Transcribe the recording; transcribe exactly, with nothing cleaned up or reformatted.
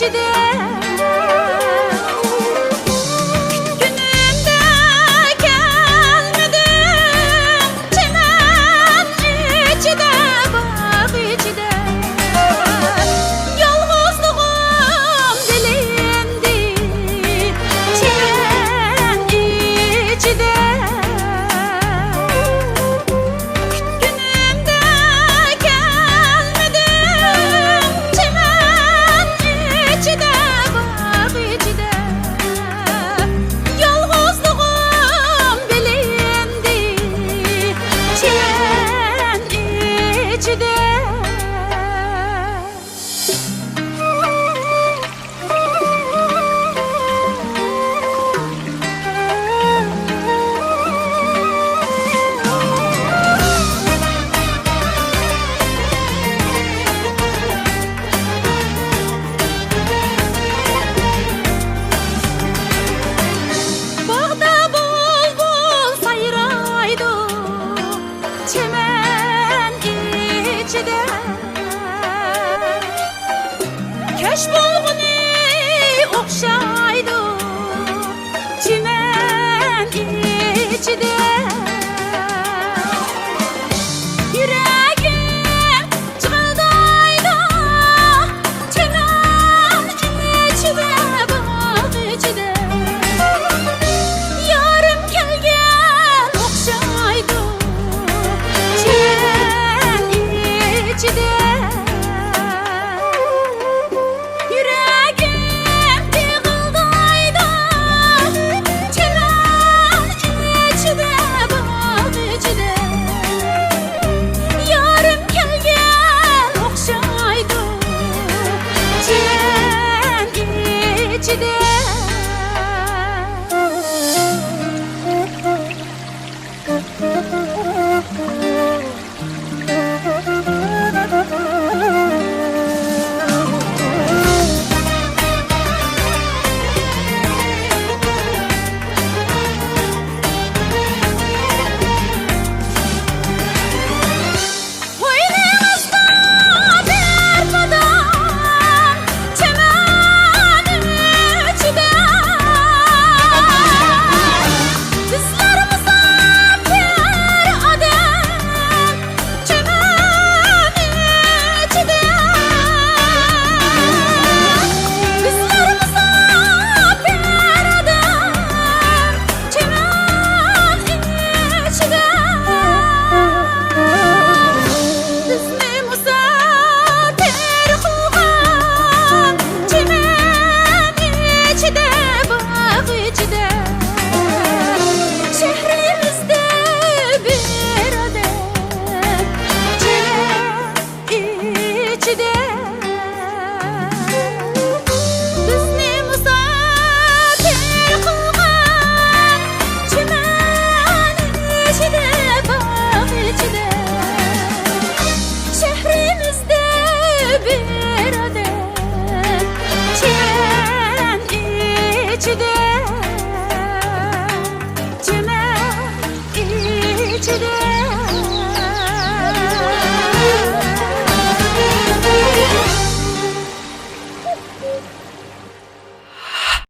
كۈتكىنىمدە كەلمىدىڭ، چىمەن ئىچىدە، باغ ئىچىدە. يالغۇزلۇقۇم بىلىندى چىمەن ئىچىدە. كۈتكىنىمدە كەلمىدىڭ، چىمەن ئىچىدە، باغ ئىچىدە. يالغۇزلۇقۇم بىلىندى چىمەن ئىچىدە. باغدا بۇلبۇل سايرايدۇ چىمەن ئىچىدە. كەچ بولغىنى ئوخشايدۇ چىمەن ئىچىدە. يۈرەكىم جىغىلدايدۇ چىمەن ئىچىدە، باغ ئىچىدە. يارىم كەلگەن ئوخشايدۇ چىمەن ئىچىدە. يۈرەكىم يىغلىدايدۇ چىمەن ئىچىدە، باغ ئىچىدە. يارىم كەلگەن ئوخشايدۇ چىمەن ئىچىدە.